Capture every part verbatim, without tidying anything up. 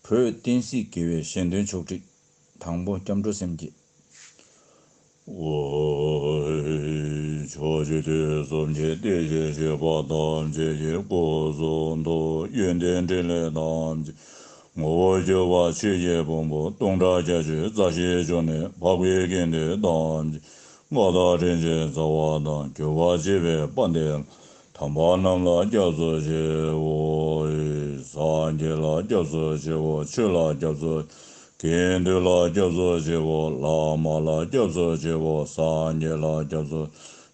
བོད་བསྟན་སྲིད་དགེ་བའི་གཞན་དོན་ཕྱོགས་སྒྲིག་དང་པོ་སྐྱབས་འགྲོ་སེམས་བསྐྱེད། ཨོ། ཕྱོགས་བཅུའི་དུས་གསུམ་གྱི་བདེ་གཤེགས་སྤྱི་དཔལ་ཐམས་ཅད་ཀྱི་སྐུ་གསུང་ཐུགས། ཡོན་ཏན་འཕྲིན་ལས་ཐམས་ཅད་ངོ་བོ་གྱུར་པ་ཆོས་ཀྱི་ཕུང་པོ། སྟོང་ཕྲག་བརྒྱད་ཅུའི་རྩ་ཤེས་བྱོན་ནས། འཕགས་པའི་དགེ་འདུན་ཐམས་ཅད་མངའ་བདག་དྲིན་ཅན་རྩ་བ་དང་། གུས་པ་བྱེད་པའི་དཔལ་ལྡན་དམ་པ་རྣམས་ལ་སྐྱབས་སུ་མཆིའོ། སངས་རྒྱས་ལ་སྐྱབས་སུ་མཆིའོ། ཆོས་ལ་སྐྱབས་སུ། དགེ་འདུན་ལ་སྐྱབས་སུ་མཆིའོ། བླ་མ་ལ་སྐྱབས་སུ་མཆིའོ། སངས་རྒྱས་ལ་སྐྱབས་སུ།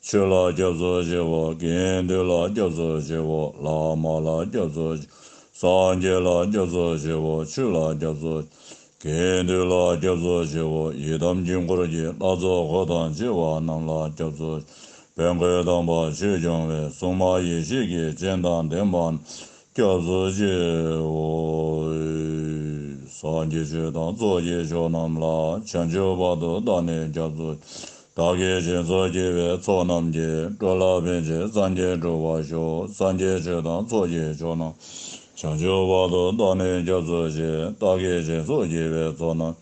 ཆོས་ལ་སྐྱབས་སུ་མཆིའོ། དགེ་འདུན་ལ་སྐྱབས་སུ་མཆིའོ། བླ་མ་ལ་སྐྱབས་སུ། སངས་རྒྱས་ལ་སྐྱབས་སུ་མཆིའོ། ཆོས་ལ་སྐྱབས་སུ། དགེ་འདུན་ལ་སྐྱབས་སུ་མཆིའོ། ཡི་དམ་དཀྱིལ་འཁོར་གྱི་ལྷ་ཚོགས་འཁོར་དང་བཅས་པ་རྣམས་ལ་སྐྱབས་སུ། བོན་སྐུ་དམ་པ་ཆོས་སྐྱོང་བའི་སྲུང་མ་ཡེ་ཤེས་ཀྱི་སྤྱན་དང་ལྡན་པ་རྣམས་སྐྱབས་སུ་མཆིའོ། སངས་རྒྱས་ཆོས་དང་ཚོགས་ཀྱི་མཆོག་རྣམས་ལ། བྱང་ཆུབ་བར་དུ་བདག་ནི་སྐྱབས་སུ། བདག་གིས་སྦྱིན་སོགས་བགྱིས་པའི་ཚོགས་རྣམས་ཀྱིས། འགྲོ་ལ་ཕན་ཕྱིར་སངས་རྒྱས་འགྲུབ་པར་ཤོག་སངས་རྒྱས་ཆོས་དང་ཚོགས་ཀྱི་མཆོག་རྣམས། བྱང་ཆུབ་བར་དུ་བདག་ནི་སྐྱབས་སུ་མཆི། བདག་གིས་སྦྱིན་སོགས་བགྱིས་པའི་ཚོགས་རྣམས།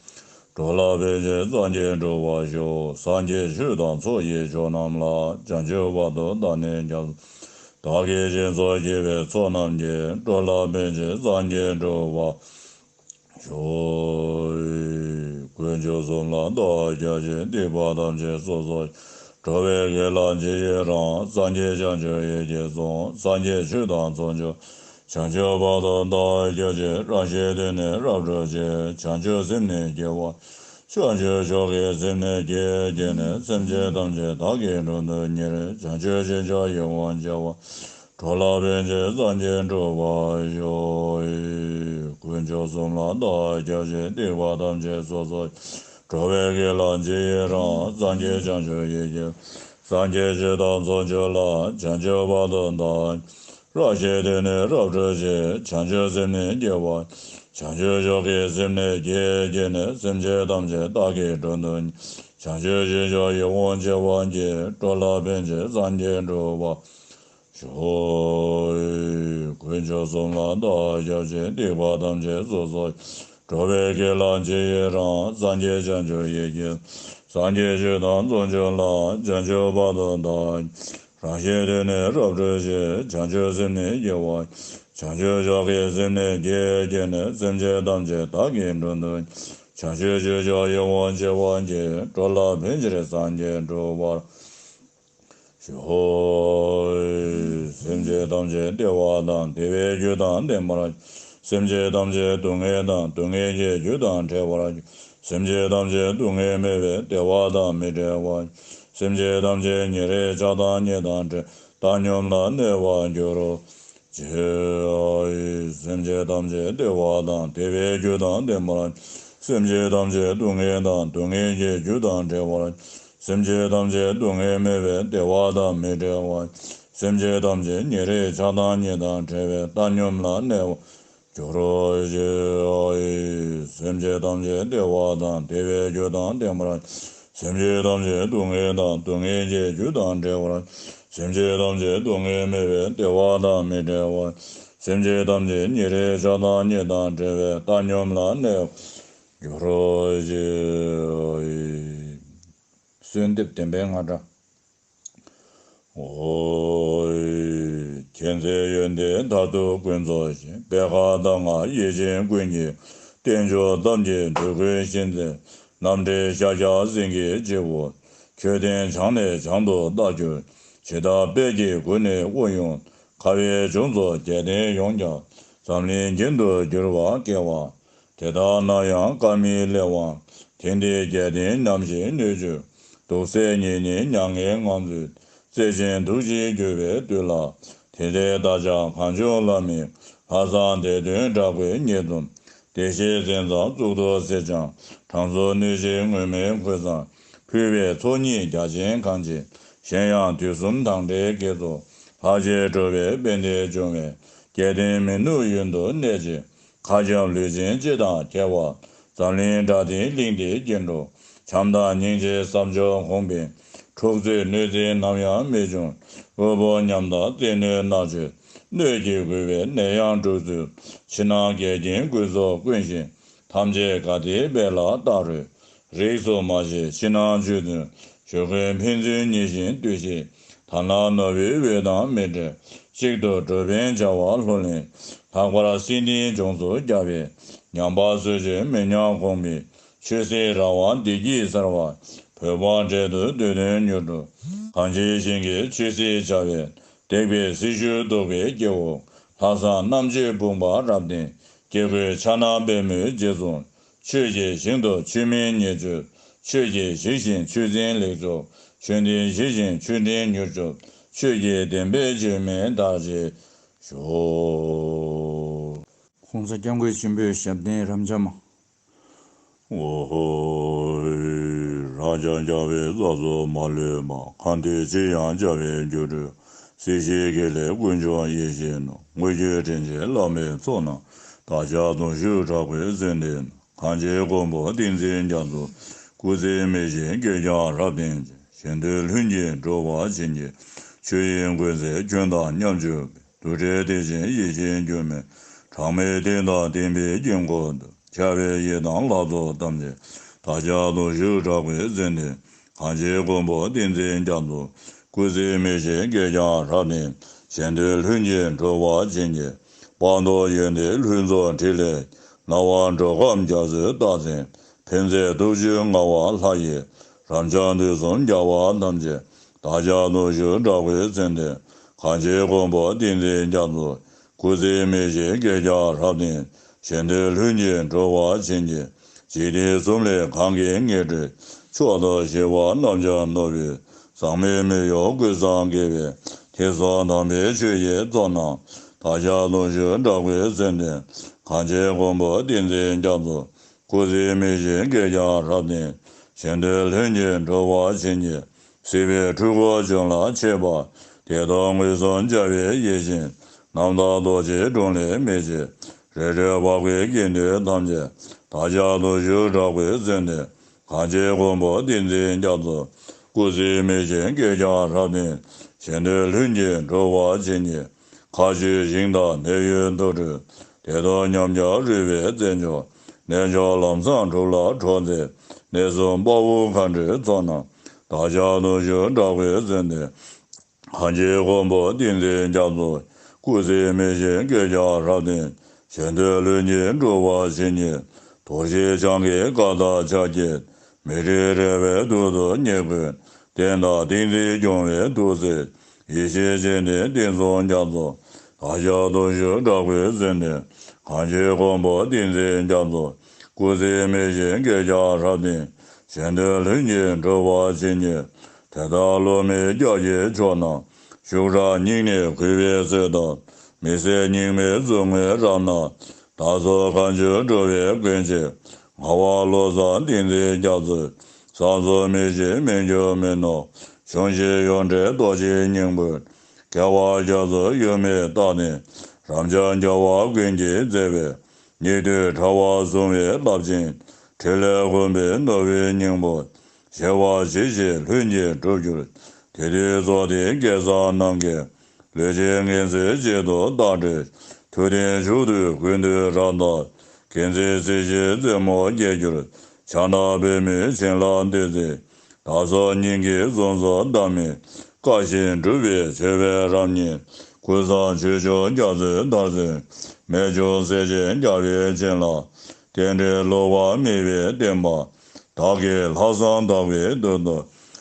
འགྲོ་ལ་ཕན་ཕྱིར་སངས་རྒྱས་འགྲུབ་པར་ཤོག་སངས་རྒྱས་ཆོས་དང་ཚོགས་ཀྱི་མཆོག་རྣམས་ལ། བྱང་ཆུབ་བར་དུ་བདག་ནི་སྐྱབས། བདག་གིས་སྦྱིན་སོགས་བགྱིས་པའི་ཚོགས་རྣམས་ཀྱིས། འགྲོ་ལ་ཕན་ཕྱིར་སངས་རྒྱས་འགྲུབ་པར་ཤོག་དཀོན་མཆོག་གསུམ་ལ་བདག་སྐྱབས་མཆི། སྡིག་པ་ཐམས་ཅད་སོ་སོར། འགྲོ་བའི་དགེ་ལ་ཇི་ཡི་རང་། སངས་རྒྱས་བྱང་ཆུབ་ཡིད་ཀྱིས་བཟུང་། སངས་རྒྱས་ཆོས་དང་ཚོགས་མཆོག་བྱང་ཆུབ་བར་དུ་བདག་སྐྱབས་མཆི། རང་གཞན་དོན་ནི་རབ་བསྒྲུབས་ཤིང་། བྱང་ཆུབ་སེམས་ནི་སྐྱེ་བ། བྱང་ཆུབ་མཆོག་གི་སེམས་ནི་བསྐྱེད། བསྐྱེད་ནས་སེམས་ཅན་ཐམས་ཅད་བདག་གིས་མགྲོན་དུ་གཉེར། བྱང་ཆུབ་སེམས་མཆོག་ཡིད་འོང་བྱེད་པ། འགྲོ་ལ་ཕན་ཕྱིར་སངས་རྒྱས་འགྲུབ་པར་ཤོག་དཀོན་མཆོག་གསུམ་ལ་བདག་སྐྱབས་མཆི། སྡིག་པ་ཐམས་ཅད་སོ་སོར། འགྲོ་བའི་དགེ་ལ་ཇི་ཡི་རང་། སངས་རྒྱས་བྱང་ཆུབ་ཡིད་ཀྱིས། སངས་རྒྱས་ཆོས་དང་ཚོགས་མཆོག་ལ། བྱང་ཆུབ་བར་དུ་བདག་རང་གཞན་དོན་ནི་རབ་བསྒྲུབས་ཤིང་། བྱང་ཆུབ་སེམས་ནི་སྐྱེ་བ། བྱང་ཆུབ་མཆོག་གི་སེམས་ནི་བསྐྱེད། བསྐྱེད་ནས་སེམས་ཅན་ཐམས་ཅད་བདག་གིས་མགྲོན་དུ། བྱང་ཆུབ་སེམས་མཆོག་ཡིད་འོང་བྱེད་པ་བསྐྱེད། འགྲོ་ལ་ཕན་ཕྱིར་སངས་རྒྱས་འགྲུབ་པར་ཤོག་དཀོན་མཆོག་གསུམ་ལ་བདག་སྐྱབས་མཆི། སྡིག་པ་ཐམས་ཅད་སོ་སོར། འགྲོ་བའི་དགེ་ལ་ཇི་ཡི་རང་། སངས་རྒྱས་བྱང་ཆུབ་ཡིད་ཀྱིས། སངས་རྒྱས་ཆོས་དང་ཚོགས་མཆོག་ལ། བྱང་ཆུབ་བར་དུ་བདག་རང་གཞན་དོན་ནི་རབ་བསྒྲུབས་ཤིང་། བྱང་ཆུབ་སེམས་ནི་སྐྱེ་བ། བྱང་ཆུབ་མཆོག་གི་སེམས་ནི་བསྐྱེད། བསྐྱེད་ནས་སེམས་ཅན་ཐམས་ཅད་བདག་གིས་མགྲོན་དུ། བྱང་ཆུབ་སེམས་མཆོག་ཡིད་འོང་བྱེད་པ་བསྐྱེད། འགྲོ་ལ་ཕན་ཕྱིར་སངས་རྒྱས་འགྲུབ་པར་ཤོག་སེམས་ཅན་ཐམས་ཅད་བདེ་བ་དང་བདེ་བའི་རྒྱུ་དང་ལྡན་པར། སེམས་ཅན་ཐམས་ཅད་སྡུག་བསྔལ་དང་སྡུག་བསྔལ་གྱི་རྒྱུ་དང་བྲལ་བར། སེམས་ཅན་ཐམས་ཅད་སྡུག་བསྔལ་མེད་པའི་བདེ་བ་དང་མི་འབྲལ་བར། སེམས་ཅན་ཐམས་ཅད་ཉེ་རིང་ཆགས་སྡང་གཉིས་དང་བྲལ་བའི་བཏང་སྙོམས་ལ་གནས་པར་འགྱུར་རོ། ཅེས། སེམས་ཅན་ཐམས་ཅད་བདེ་བ་དང་བདེ་བའི་རྒྱུ་དང་ལྡན་པར། སེམས་ཅན་ཐམས་ཅད་སྡུག་བསྔལ་དང་སྡུག་བསྔལ་གྱི་རྒྱུ་དང་བྲལ་བར། སེམས་ཅན་ཐམས་ཅད་སྡུག་བསྔལ་མེད་པའི་བདེ་བ་དང་མི་འབྲལ་བར། སེམས་ཅན་ཐམས་ཅད་ཉེ་རིང་ཆགས་སྡང་གཉིས་དང་བྲལ་བའི་བཏང་སྙོམས་ལ་གནས་པར་འགྱུར་རོ། ཅེས། སེམས་ཅན་ཐམས་ཅད་བདེ་བ་དང་བདེ་བའི་རྒྱུ་དང་ལྡན་པར། སེམས་ཅན་ཐམས་ཅད་སྡུག་བསྔལ་དང་སྡུག་བསྔལ་གྱི་རྒྱུ་དང་བྲལ་བར། སེམས་ཅན་ཐམས་ཅད་སྡུག་བསྔལ་མེད་པའི་བདེ་བ་དང་མི་འབྲལ་བར། སེམས་ཅན་ཐམས་ཅད་ཉེ་རིང་ཆགས་སྡང་གཉིས་དང་བྲལ་བའི་བཏང་སྙོམས་ལ་གནས་པར་འགྱུར་རོ། ཅེས། གསོལ་འདེབས་བདེན་པའི་རྔ་སྒྲ། ཨོ། མཁྱེན་བརྩེ་ཡོན་ཏན་མཐར་ཐུག་ཀུན་རྫོགས་ཤིང་། པད་དཀར་མདངས་དངར་ཡིད་ཅན་ཀུན་གྱི་རྟེན་མཆོག་ཐམས་ཅད་འདོད་ཀུན་གཤིན་རྩེ། རྣམ་འདྲེན་ཤཱཀྱ་སེང་གེའི་སྤྱི་བོར། མཆོད་རྟེན་བྱང་ནས་བྱང་དུ་བཏགས་གྱུར། ཇི་ལྟར་དཔལ་གྱི་གོ་ནི་དབུ་ཡོན། ཁ་བའི་ལྗོངས་སུ་རྒྱལ་བསྟན་ཡོངས་ཀྱང་། འཛམ་གླིང་རྒྱན་དུ་གྱུར་པ་སྐལ་བ། དེ་ལྟར་ན་ཡང་བཀའ་མི་ལེགས་པ། དེང་འདིར་རྒྱལ་བསྟན་ཉམས་ཤིང་གནོད་བཅུག། སྡུག་བསྔལ་ཉིད་ནི་མྱ་ངན་ངང་ཚུད། བརྩེ་ཆེན་དུག་ཅན་གྱུར་པའི་དུས་ལ། དེ་འདྲའི་བདག་ཅག་གང་བྱུང་ལ་མིན། ལྷག་བསམ་དད་འདུན་དྲག་པོས་ཉེར་བཟུང་། བདེ་གཤེགས་མཚན་ཙམ་གཙུག་ཏོར་གཟིགས་ཀྱང་། གྲངས་སུ་ནུས་ཤིང་ངུར་སྨྲིག་ཁུ་སིམ། ཕུལ་བའི་ཚོགས་གཉིས་རྒྱ་ཆེན་གང་མཆིས། གཞན་ཡང་དུས་གསུམ་དང་འབྲེལ་བགེགས་ཚོགས། ལྷག་བཅས་འགྲོ་བའི་དཔལ་ལྡན་འབྱུང་བའི། རྒྱལ་བསྟན་མི་ནུབ་ཡུན་དུ་གནས་ཤིང་། མཁའ་ཁྱབ་ལུས་ཅན་སྤྱི་དང་ཁྱད་པར། འཛམ་གླིང་སྒྲ་མཐིང་གླིང་འདིའི་སྐྱེ་འགྲོ། བྱམས་དང་སྙིང་རྗེའི་ཟབ་མཆོག་ཧཱུྃ་ཕིང་། འཁྲུག་རྩོད་གནོད་འཚེ་ནམ་ཡང་མི་འབྱུང་། དབུལ་པོ་ཉམ་ཐག་བཙན་གནོན་མནར་གཅོད། སྣོད་ཀྱིས་གོས་པའི་ནད་ཡམས་འགྲོ་ཚུལ། ཕྱི་ནང་འགལ་རྐྱེན་ཀུན་སོགས་ཀུན་ཞི། ཐམས་ཅད་དགའ་བདེའི་དཔལ་ལ་བཏགས་རོལ། རིགས་སུ་མ་ཆད་ཕྱི་ནང་ཆོས་མཐུན། ཆོས་སྐུའི་ཕན་ཚུན་མཉེས་ཤིང་ལྟོས་ཤིག། ཐ་ན་ནོར་བུའི་འོད་དང་མི་འབྲལ། གཅིག་ཏུ་འགྲོ་ཕན་བྱ་བ་ལྷུར་ལེན། ལྷག་པར་སྲིད་མཐའི་འབྱུང་ཚུལ་རྒྱ་བས། ཉམས་པ་སོ་སོས་མི་ཉམས་གོང་འཕེལ། ཆོས་སྲིད་རང་དབང་བདེ་སྐྱིད་གསར་བ། བོད་འབངས་འབྲེལ་གཏོད་འདོད་དོན་མྱུར་འགྲུབ། གངས་ཅན་ཞིང་གི་ཆོས་སྲིད་བྱ་བའི། འདེགས་པའི་སྲི་ཞུ་གཏུགས་པའི་སྐྱེ་བོ། ལྷག་བསམ་རྣམ་དཔྱོད་འབུམ་པ་རབ་ལྡན། སྐྱེ་དགུའི་ཕྱག་ན་པདྨོའི་རྗེས་བཟུང་། ཆོས་ཀྱི་ཞིང་དུ་ཆོས་མིན་ཉེས་སྤྱོད། ཆོས་ཀྱི་ཞིང་བཞིན་ཆོས་འཛིན་ལེགས་ཚོགས། ཆོས་ལྡན་ཞིང་བཞིན་ཆོས་འབྲིང་མྱུར་སྐྱོབ། ཆོས་ཀྱི་བདེན་པའི་ཆོས་མིན་དར་ཞིང་ཤོག། ༸གོང་ས་༸སྐྱབས་མགོན་ཆེན་པོའི་ཞབས་བརྟན་རབ་འབྱམས། ཨོ་ཧོ། རབ་འབྱམས་རྒྱལ་བའི་ས་སོགས་མ་ལུས་པ། གང་དེ་ཅི་ཡང་རྒྱལ་བའི་རྒྱུར་གྲོལ། སྲིད་ཞིའི་དགེ་ལེགས་ཀུན་འབྱུང་ཡིད་བཞིན་ནོར། དངོས་བརྒྱུད་དྲིན་ཅན་བླ་མའི་ཚོགས་རྣམས། བདག་ཅག་གདུང་ཤུགས་དྲག་པོས་གསོལ་འདེབས། གངས་ཅན་མགོན་པོ་བསྟན་འཛིན་རྒྱ་མཚོ། སྐུ་ཚེ་མི་ཤིགས་གེགས་རྐྱང་རབ་བརྟན་ཅིང་། གཞན་དོན་ལྷུན་གྱིས་གྲུབ་པར་བྱིན་གྱིས། ཆོས་དབྱིངས་ཀུན་གསལ་ཁྱོད་དང་མཉམ་བཞུགས་པའི། རྡུལ་བྲལ་བདེ་ཆེན་ཡེ་ཤེས་འགྱུར་མེད། གྲངས་མེད་བསྟན་དང་བསྟན་པའི་དཀྱིལ་འཁོར་དུ། ཁྱབ་པའི་ཡི་དམ་ལྷ་ཚོགས་ཐམས་ཅད། བདག་ཅག་གདུང་ཤུགས་དྲག་པོས་གསོལ་འདེབས། གངས་ཅན་མགོན་པོ་བསྟན་འཛིན་རྒྱ་མཚོ། སྐུ་ཚེ་མི་ཤིགས་གེགས་རྐྱང་རབ་བརྟན། གཞན་དོན་ལྷུན་གྱིས་གྲུབ་པར་བྱིན་གྱིས། སྤངས་རྟོགས་ཡོན་ཏན་ལྷུན་རྫོགས་ཕྲིན་ལས། སྣང་བ་འགྲོ་ཁམས་རྒྱ་མཚོའི་རྟགས་མཚན། ཕན་མཛད་ཐུགས་རྒྱུད་མངའ་བ་ལྷ་ཡི། རབ་འབྱམས་དུས་གསུམ་རྒྱལ་བ་ཐམས་ཅད། བདག་ཅག་གདུང་ཤུགས་དྲག་པོས་གསོལ་འདེབས། གངས་ཅན་མགོན་པོ་བསྟན་འཛིན་རྒྱ་མཚོ། སྐུ་ཚེ་མི་ཤིགས་གེགས་རྐྱང་རབ་བརྟན། གཞན་དོན་ལྷུན་གྱིས་གྲུབ་པར་བྱིན་གྱིས། འཇིག་རྟེན་གསུམ་ལས་གང་གིས་ངེས་འགྲོའི། མཆོག་ཏུ་གཞལ་བ་རྣམ་འབྱམས་ནོར་བུའི། ཟག་མེད་མི་གཡོ་ཀུན་བཟང་དགེ་བའི། ཐེག་མཆོག་དམ་པའི་ཆོས་ཀྱི་ཚོགས་རྣམས། བདག་ཅག་གདུང་ཤུགས་དྲག་པོས་གསོལ་འདེབས། གངས་ཅན་མགོན་པོ་བསྟན་འཛིན་རྒྱ་མཚོ། སྐུ་ཚེ་མི་ཤིགས་གེགས་རྐྱང་རབ་བརྟན། གཞན་དོན་ལྷུན་གྱིས་གྲུབ་པར་བྱིན་གྱིས། སྲིད་པའི་འཁྲུལ་འཁོར་བྱང་ལ་ཆས་པ། བདེ་སྟོང་མངོན་སུམ་རྒྱལ་བའི་ཡིད་བཞིན། རྣམ་དག་རྡོ་རྗེའི་དྲུང་ལས་མི་ཕྱེད། རེ་རེ་བག་པའི་དགེ་འདུན་ཐམས་ཅད། བདག་ཅག་གདུང་ཤུགས་དྲག་པོས་གསོལ་འདེབས། གངས་ཅན་མགོན་པོ་བསྟན་འཛིན་རྒྱ་མཚོ། སྐུ་ཚེ་མི་ཤིགས་གེགས་རྐྱང་རབ་བརྟན། གཞན་དོན་ལྷུན་གྱིས་གྲུབ་པར་བྱིན་གྱིས། མཁའ་སྤྱོད་ཞིང་དང་གནས་ཡུལ་དུ་སྤྲུལ། བདེ་སྟོང་ཉམས་ཆག་རུལ་བའི་རྩད་འཇོམས། གནས་མཆོག་ལམ་བཟང་གྲུབ་ལ་གྲོགས་མཛད། གནས་གསུམ་དཔའ་བོ་མཁའ་འགྲོའི་ཚོགས་རྣམས། བདག་ཅག་གདུང་ཤུགས་དྲག་པོས་གསོལ་འདེབས། གངས་ཅན་མགོན་པོ་བསྟན་འཛིན་རྒྱ་མཚོ། སྐུ་ཚེ་མི་ཤིགས་གེགས་རྐྱང་རབ་བརྟན། གཞན་དོན་ལྷུན་གྱིས་གྲུབ་པར་བྱིན་གྱིས། རྡོ་རྗེ་འཆང་གི་བཀའ་དང་ཕྱག་རྒྱས། མེ་རི་རལ་པའི་ཐུར་དུ་བསྙེགས་པའི། བསྟན་དང་བསྟན་འཛིན་སྐྱོང་བའི་ཐུགས་སྲས། ཡེ་ཤེས་སྤྱན་ལྡན་བསྟན་སྲུང་རྒྱ་མཚོ། བདག་ཅག་གདུང་ཤུགས་དྲག་པོས་གསོལ་འདེབས། གངས་ཅན་མགོན་པོ་བསྟན་འཛིན་རྒྱ་མཚོ། སྐུ་ཚེ་མི་ཤིགས་གེགས་རྐྱང་རབ་བརྟན། གཞན་དོན་ལྷུན་གྱིས་གྲུབ་པར་བྱིན་གྱིས། དེ་ལྟར་བསླུ་མེད་རྒྱལ་གྱི་མཆོག་རྣམས། ཤུགས་དྲག་སྙིང་ནས་གུས་པས་གསོལ་ལྟར། མི་ཟད་རྙིང་མའི་ཟུག་རྔུའི་རབ་སྣང་། བདག་སོགས་གང་བྱོའི་འགྲོ་བའི་ཀུན་གཞི། ངག་དབང་བློ་བཟང་བསྟན་འཛིན་རྒྱ་མཚོའི། བསམ་སོགས་མི་ཤེས་མི་འགྱུར་མི་ནོར། གཞུང་བཞིན་ཡོངས་འདྲེན་རྡོ་རྗེའི་སྙིང་པོས། དགེ་བ་རྒྱ་མཚོ་གཡོ་མེད་རྟགས་ནི། རབ་འབྱམས་རྒྱལ་བ་ཀུན་གྱིས་མཛེས་པའི། སྙིགས་དུས་ཕྲ་བ་བཟུང་བའི་རླབས་ཆེན། ཕྲིན་ལས་ཀུན་པའི་ནོར་བུའི་སྙིང་པོ། བྱེ་བ་ཞིག་བཞིན་ལྷུན་གྱིས་གྲུབ་གྱུར། དེ་དུས་ཚོགས་འདིའི་དགེ་རྩ་རྣམས་ཀྱིས། ལུས་ཅན་ངན་སོང་གཅིག་ཏུ་བརྟག་དགྲོལ། ཐུབ་བསྟན་མཆོག་ཏུ་ཀུན་འདུས་རབ་དང་། མཁྱེན་བརྩེ་སྲིད་ཞིའི་རྩེ་མོར་སྐྱེ་གྱུར། ཕྱག་ན་པདྨོའི་བྱིན་རླབས་བདུད་རྩིས། བདག་སོགས་སྙིང་གའི་གཟུངས་སུ་བསྡམས་མིན། བཀའ་བཞིན་སྒྲུབ་པའི་ཆེ་བའི་རབ་བརྙེས། ཀུན་བཟང་ཆོས་སྐྱོང་རྒྱ་མཚོའི་དར་ཚོན། རྨད་བྱུང་སྲས་ཆེན་རྒྱལ་བའི་བྱིན་རླབས། རྟེན་འབྲེལ་བསླུ་བ་མེད་པའི་བསྟན་པ། བདག་གིས་ལྷག་བསམ་དག་པའི་དོན་དུ།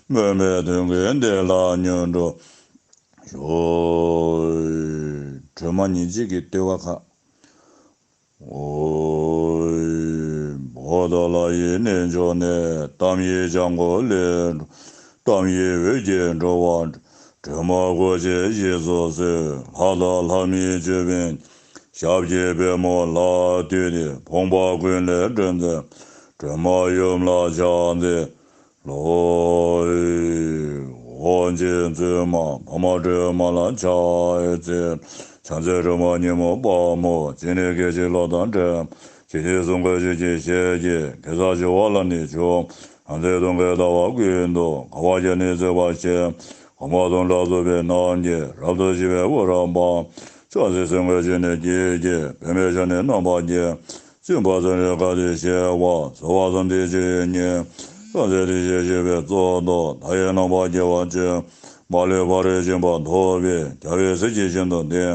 སྨོན་པའི་དོན་ཀུན་བདེ་ལ་མྱུར་འགྲུབ་ཤོག། སྒྲོལ་མ་ཉེར་གཅིག་གི་བསྟོད་པ་ཁག་ཨོ། བོད་ལ་ཡི་གནས་མཆོག་ནས། གཏམ་ཡི་ལྗང་གུ་ལས། གཏམ་ཡི་འོད་ཀྱིས་འགྲོ་བ། སྒྲོལ་མ་སྐུ་ཆེ་ཞེས་སུ་གསོལ། ལྷ་དང་ལྷ་མིན་ཅོད་པན། ཞབས་ཀྱི་པད་མོ་ལ་བཏུད་དེ། ཕོངས་པ་ཀུན་ལས་སྒྲོལ་མཛད། སྒྲོལ་མ་ཡུམ་ལ་ཕྱག་འཚལ་ལོ། ཨོ་རྒྱན་བཙུན་མ་འཕགས་མ་སྒྲོལ་མ་ལ་ཕྱག་འཚལ། ཕྱག་འཚལ་སྒྲོལ་མ་ཉོན་མོངས་དཔའ་མོ། ཇི་ནས་སྐད་ཅིག་བློ་དང་འདྲེས། ཇི་སྙེད་གསུང་སྐད་ཅི་སྙེད་ཞལ་གྱི། གེ་སར་ཞི་བ་ལྷ་ནི་བྱོན། ཡང་རྩེ་གདོང་གི་ཟླ་བ་ཀུན་ཏུ། དགའ་བ་བརྒྱ་ནི་བརྩེགས་པར་བྱེད། གོང་མ་དང་ལྷ་ཚོགས་པའི་རྣམ་རྒྱལ། རབ་ཏུ་ཞི་བའི་དབུ་རམ་པ། ཕྱག་འཚལ་སེམས་དགའ་སྤྱན་ནི་སྐྱེད་བརྒྱད། པདྨས་ཕྱག་ནི་རྣམ་པ་བརྒྱད། སྤྱན་དཔའ་བརྩོན་འགྲུས་དགའ་བདེ་ཞི་བ། གཟུ་བ་བསམ་གཏན་སྤྱོད་ཡུལ་ཉིད། ཕྱག་འཚལ་ཏིང་ངེ་འཛིན་བྱེ་བའི་གཙུག་ཏོར། མཐའ་ཡས་རྣམ་པར་རྒྱལ་བ་སྤྱན། མ་ལུས་ཕ་རོལ་ཕྱིན་པ་ཐོབ་པའི། རྒྱལ་བའི་གཟི་བརྗིད་ཤིན་ཏུ་ལྡན།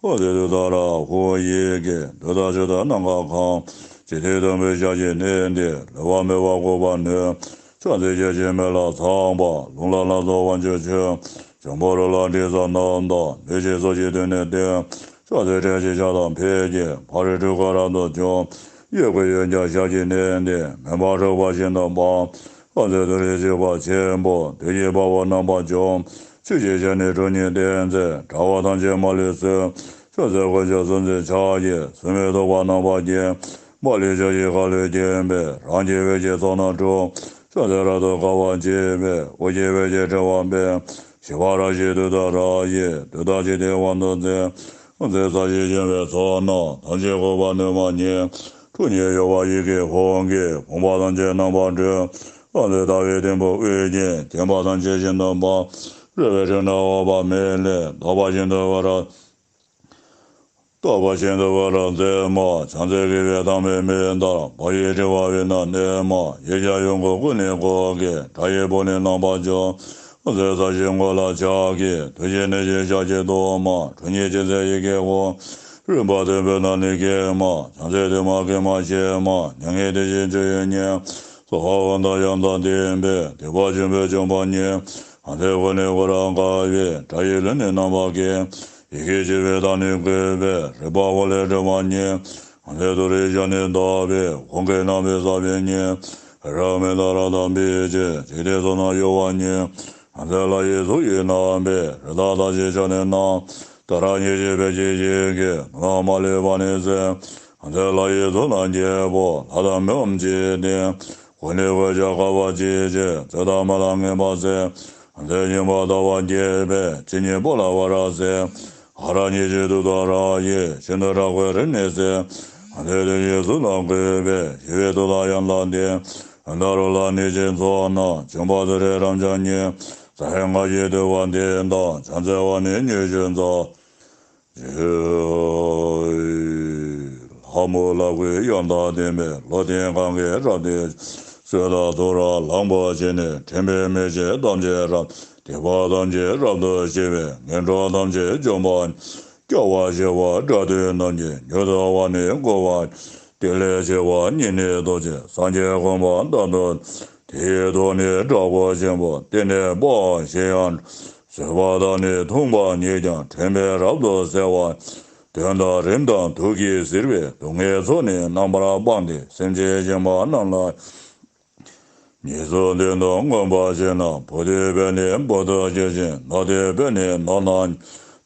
ཕྱག་འཚལ་ཏུཏྟཱ་ར་ཧཱུྃ་ཡི་གེ། བདུད་དང་ཆོས་དང་རྣམ་པར་གང་། འཇིག་རྟེན་དང་པོའི་ཞལ་གྱི་གནས་འདིར། ལུས་པ་མེད་པར་འགུགས་པར་ནུས། ཕྱག་འཚལ་རྒྱལ་ཆེན་མི་ལ་ཚངས་པ། རླུང་ལྷ་ལྷ་ཚོགས་དབང་ཕྱུག་མཆོད། འཇམ་དཔལ་རོལ་པ་དྲི་ཟ་རྣམས་དང་། ལུས་ཀྱི་ཚོགས་ཀྱི་གདོན་ནི་འདོན། ཕྱག་འཚལ་ཏྲཊ་ཅེས་ཕྱག་དང་ཕཊ་ཀྱིས། ཕ་རོལ་ཕྲུ་གུ་རབ་ཏུ་འཇོམས། གཡས་བསྐུམ་གཡོན་བརྐྱང་ཞལ་གྱི་གནས་འདིར། མེ་འབར་འཁྲུགས་པ་ཤིན་ཏུ་སྤངས། ཕྱག་འཚལ་ཏུ་རེའི་བཞུགས་པ་ཆེན་པོ། བདུད་ཀྱི་དཔའ་བོ་རྣམ་པ་འཇོམས། ཆོས་ཀྱི་ཞལ་ནི་ཁྲོ་གཉེར་ལྡན་མཛད། དགྲ་བོ་ཐམས་ཅད་མ་ལུས་གསོད། ཕྱག་འཚལ་དཀོན་མཆོག་གསུམ་མཚོན་ཕྱག་རྒྱའི། སྲུང་མའི་ཐུབ་པ་རྣམ་པ་བརྒྱད། དམར་ལུས་ཕྱག་རྒྱའི་ཁ་ལུ་བརྒྱན་པའི། རང་གི་འོད་ཀྱི་ཚོགས་རྣམས་སྤྲུལ། ཕྱག་འཚལ་རབ་ཏུ་དགའ་བ་བརྗིད་པའི། དབུ་རྒྱན་འོད་ཀྱི་ཕྲེང་བ་སྤེལ། ཞི་བ་ར་ཞིའི་ཏུཏྟཱ་ར་ཡིས། བདུད་དང་འཇིག་རྟེན་དབང་དུ་མཛད། ཕྱག་འཚལ་ས་གཞི་འབྱུང་བའི་ཚོགས་རྣམས། ཐམས་ཅད་འགུགས་པ་ནུས་མ་ཉིད། ཁྲོ་གཉེར་གཡོ་བ་ཡི་གེ་ཧཱུྃ་གིས། ཕོངས་པ་ཐམས་ཅད་རྣམ་པར་སྒྲོལ། ཕྱག་འཚལ་ཟླ་བའི་སྡེར་མོ་དབུ་རྒྱན། བརྒྱན་པ་ཐམས་ཅད་ཤིན་ཏུ་སྤངས། རོལ་པའི་ཁྲོད་ན་འོད་དཔག་མེད་ལས། བཟླས་པ་བཞིན་དུ་འོད་རབ། བཟླས་པ་བཞིན་དུ་འོད་རབ་མཛད་མ། ཕྱག་འཚལ་དགེ་བའི་དམ་པའི་མིག་ལྟར། བག་ཡོད་དྲི་བ་དབུས་ན་གནས་མ། ཡིག་བརྒྱ་ཡོངས་བསྐོར་ཀུན་ནས་བསྐོར་དགའི། སྒྲ་ཡི་བུ་ལོན་རྣམ་པར་འཇོམས། ཕྱག་འཚལ་ས་གཞིའི་མགོ་ལ་ཕྱག་གི། དུས་ཀྱི་གནས་ཀྱི་ཞལ་གྱི་གཏོར་མ། ཁྲོ་གཉེར་ཅན་མཛད་ཡི་གེ་ཧཱུྃ། རིམ་པ་བདུན་པོའི་ནང་ནས་སྐྱེས་མ། ཕྱག་འཚལ་བདུད་དམག་གེགས་མ་བྱེད་མ། མྱ་ངན་འདས་ཞི་སྤྱོད་ཡུལ་ཉིད། གསོལ་བ་འོད་མཐའ་ཡང་དག་ལྡན་པའི། བདེ་བ་ཆེན་པོས་བྱུང་བ་ཉིད། ཕྱག་འཚལ་འོད་ནི་འོད་རབ་དཀར་བའི། སྒྲ་ཡི་ལུང་ནི་རྣམ་པར་གང་། ཡི་གེ་ཆེ་བའི་གདངས་ནི་དགུ་པའི། རིམ་པ་འོག་ལས་འགྲོ་བ་ཉིད། ཕྱག་འཚལ་ཏུ་རེའི་ཞབས་ནི་བརྡབས་པའི། ཧཱུྃ་གི་རྣམ་པའི་ས་བོན་ཉིད། རབ་མེ་ལྟར་དག་པའི་ཕྱིར། འཇིག་རྟེན་གསུམ་རྣམས་གཡོ་བ་ཉིད། ཕྱག་འཚལ་ལྷ་ཡི་གཟུགས་ཀྱི་རྣམ་པའི། རི་དྭགས་ཐམས་ཅད་ཕྱག་ནི་བསྣམས། ཏཱ་ར་གཉིས་བཞི་བེར་གྱི་ཡི་གེ། ནམ་མཁའ་མ་ལུས་པ་ནི་གསལ། ཕྱག་འཚལ་ལྷ་ཡི་གཟུགས་རྣམས་བརྒྱད་པོ། ལྷ་དང་མི་འམ་ཅི་ཡིས་བསྟེན། གོས་ནི་གོས་ཆེན་དཀར་པོ་ཅན་གྱིས། བཙོས་དང་མ་དག་ངན་པ་བསལ། ཕྱག་འཚལ་སྙིང་པོ་ཟླ་བ་རྒྱས་པའི། སྤྱན་གཉིས་པོ་ལ་འོད་རབ་གསལ། ཧ་ར་གཉིས་བཞི་ཏུཏྟཱ་ར་ཡིས། ཤིན་ཏུ་དྲག་པོའི་རིམས་ནད་སེལ། ཕྱག་འཚལ་བདུད་ཀྱི་གཟུགས་རྣམས་བཀོད་པའི། ཞི་བའི་ཏུཏྟཱ་ཡང་དག་ལྡན། ཨ་ནཱ་རོ་ལ་གནོད་སྦྱིན་ཚོགས་རྣམས། འཇོམས་པ་ཏུ་རེ་རབ་འབྱམས་ཉིད། ས་ཡི་ལྔ་བཞི་འདུ་བ་འདི་དག། ཕྱག་འཚལ་བ་ནི་མྱུར་མཆོག་རྫོགས། ལྷ་མོ་ལ་གུས་ཡང་དག་ལྡན་པའི། ལོག་འཐེན་གང་གིས་རབ་ཏུ། གསོད་དང་དུག་རབ་ལངས་པར་བྱས་ནས། འདྲེན་པའི་མེ་ལྕེ་ཐམས་ཅད་རབ། སྡིག་པ་ཐམས་ཅད་རབ་ཏུ་ཞི་བའི། ངན་འགྲོ་ཐམས་ཅད་འཇོམས་པ། སྐྱོ་བ་ཞི་བ་དགྲ་འདུལ་རྣམས་ཀྱིས། མྱུར་དུ་དབང་ནི་བསྐུར་བར། དེ་ལས་ཆེ་བ་ཉིད་ནི་རྡོ་རྗེ། སངས་རྒྱས་གོ་འཕང་རྟག་ཏུ། དེ་ཡི་མཐུ་ནི་དྲག་པོ་ཆེན་པོ། རྟེན་འབྲེལ་སྤོང་ཞིང་ཡང་། བཟོད་པ་དང་ནི་མཐུན་པ་ཉིད་ཀྱང་། འདྲེན་པས་རབ་ཏུ་གསལ་བ། གདོན་དང་རིམས་དང་དུག་གིས་གཟིར་བའི། སྡུག་བསྔལ་ཚོགས་ནི་རྣམ་པར་སྤངས་ཏེ། སེམས་ཅན་གཞན་པ་རྣམས་ལ། ཉེས་སུ་འདོད་དུ་མངོན་པར་བྱས་ན། བུ་འདོད་བས་ནི་བུ་ཐོབ་འགྱུར་ཞིང་། ནོར་འདོད་བས་ནི་ནོར་རྣམས།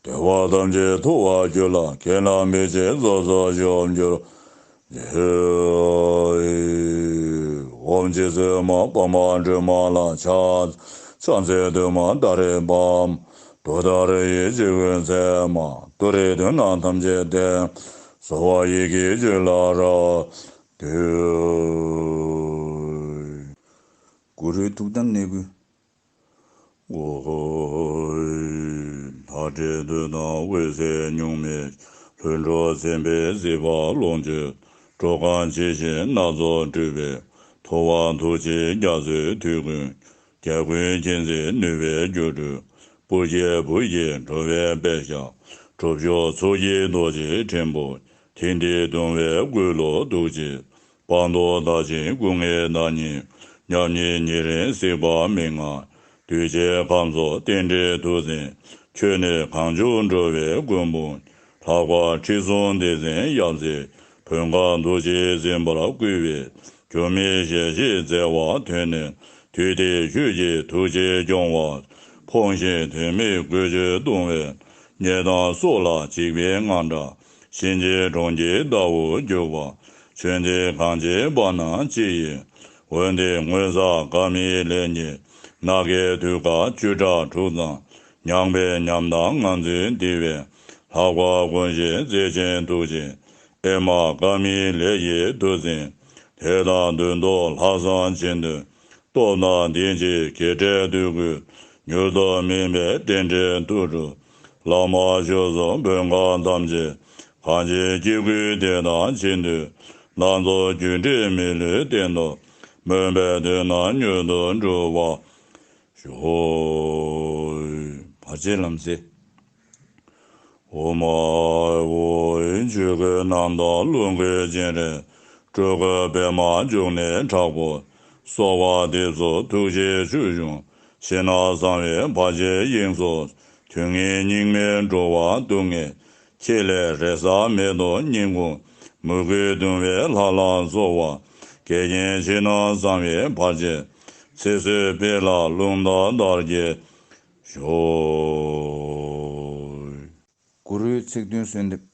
འདོད་པ་ཐམས་ཅད་ཐོབ་པར་འགྱུར་ལ། ཁྱེད་རྣམས་མི་ཕྱེད་ཚོགས་སུ་ཞུགས་འགྱུར། ཨོཾ་རྗེ་བཙུན་མ་དཔའ་མོ་སྒྲོལ་མ་ལ། ཕྱག་ཕྱག་འཚལ་བདུད་མོ་ཏཱ་རེ་བ། ཏུཏྟཱ་ར་ཡི་སྤྱི་བོའི་མཚན་མ། ཏུ་རེ་དོན་རྣམས་ཐམས་ཅད་དེ། གསོལ་བ་ཡི་གེ་བཅུ་ལ་རབ་འདུད། གུ་རུའི་ཐུགས་དམ་གནད་བསྐུལ། ཨོ། ལྷ་འདྲེ་བདུད་དང་འོད་ཟེར་གཉུག་མའི། ལྷུན་གྲུབ་སེམས་དཔའི་གཟིགས་པ་ཀློང་ཆེན། གྲོག་ཁང་ཇི་བཞིན་སྣ་ཚོགས་སྤྲུལ་པའི། ཐུབ་དབང་ཐུགས་རྗེ་རྒྱ་མཚོའི་མཐུ་ཀུན། རྒྱལ་ཀུན་མཁྱེན་བརྩེ་ནུས་པའི་སྒྱུ་འཕྲུལ། བུ་སྐྱེས་བུ་སྐྱེས་འགྲོ་བའི་དཔལ་ཤ། གྲུབ་མཆོག་ཚོགས་ཀྱི་རྡོ་རྗེ་ཕྲེང་བུ། ཐིག་མདས་བརྡུང་བའི་སྐུ་ལུས་ཐུགས་རྗེ། སྤངས་རྟོགས་དག་ཅིང་སྐུ་ལྔའི་བདག་ཉིད། མཉམ་ཉིད་ཉེ་རིང་སྲིད་པ་མི་མངའ། གདུལ་བྱའི་ཁམས་གསུམ་རྟེན་འབྲེལ་ཐུགས་འཛིན། ཁྱོད་ནི་གང་བྱུང་འགྲོ་བའི་མགོན་པོ། ལྷག་པར་ཁྲི་སྲོང་ལྡེ་བཙན་ཡབ་སྲས། བོད་ཁམས་རྡོ་རྗེ་འཛིན་པར་བསྐུལ་བས། འགྱུར་མེད་ཞལ་བཞེས་མཛད་པ་ཐོས་ནས། དུས་དེར་ཁྱོད་ཀྱི་ཐུགས་རྗེས་སྐྱོང་བ། ཕོངས་ཤིང་དོན་མེད་གོས་ཆེན་གཏོང་བའི། ཉེས་དང་སྲོག་ལ་འཇིགས་པའི་དངངས་སྐྲག། གཤིན་རྗེའི་གྲོང་ཁྱེར་ལྟ་བུར་གྱུར་པ། ཆོས་འདི་གང་བྱེད་བར་ན་ཅི་ཡིན། འོན་ཏེ་ངོ་ཚ་དགའ་མིའི་ལས་ཉིད། ནག་གི་དུས་སྐབས་བཅུ་ཕྲག་དྲུག་ཙམ། མྱངས་པའི་ཉམས་དང་ངང་ཚུལ་འདི་བས། ལྷག་པར་ཀུན་ཤེས་རྩེ་ཆེན་ཐུགས་རྗེ། ཨེ་མ་དགའ་མིའི་ལས་ཀྱི་མཐུ་འཛིན། དེ་དག་མདུན་དུ་ལྷག་བསམ་བཞིན་དུ། སྟོབས་དང་ལྡན་ཕྱིར་གྱེས་བྲལ་དུས་ཀུན། མྱུར་དུ་སྨིན་པའི་རྟེན་འབྲེལ་མཐུ་སྒྲུབ། བླ་མ་མཆོག་གསུམ་བོད་མཁར་ཐམས་ཅད། གང་ཕྱིར་སྐྱེ་དགུའི་བདེ་དང་ཆེད་དུ། ལྷ་ཚོགས་རྒྱུ་འབྲས་མི་ལུས་བསྟན་དུ། མོས་པའི་དོན་རྣམས་མྱུར་དུ་འགྲུབ་པར་ཤོག། བར་ཆད་ལམ་སེལ། ཨོཾ་ཨཱཿཧཱུྃ། ཆོས་སྐུའི་རྣམ་དག་རླུང་གི་སྤྱན་རས། སྤྲུལ་སྐུ་པདྨ་འབྱུང་གནས་དྲག་པོ། གསོལ་བ་འདེབས་སོ་ཐུགས་རྗེའི་ཆོས་སྐྱོང་། ཕྱི་ནང་གསང་བའི་བར་ཆད་དབྱིངས་སུ། དུས་ངན་སྙིགས་མའི་འགྲོ་བ་སྡུག་བསྔལ། ཁྱེད་ལས་རེ་ས་མེད་དོ་སྙིང་ཁོང་། མོས་གུས་གདུང་བས་ལྷ་ལ་གསོལ་བ། འགལ་རྐྱེན་ཕྱི་ནང་གསང་བའི་བར་ཆད། ཚེ་བསོད་སྤེལ་ལ་རླུང་རྟ་དར་རྒྱས་ཤོག། གུ་རུའི་ཚིག་བདུན་གསོལ་འདེབས།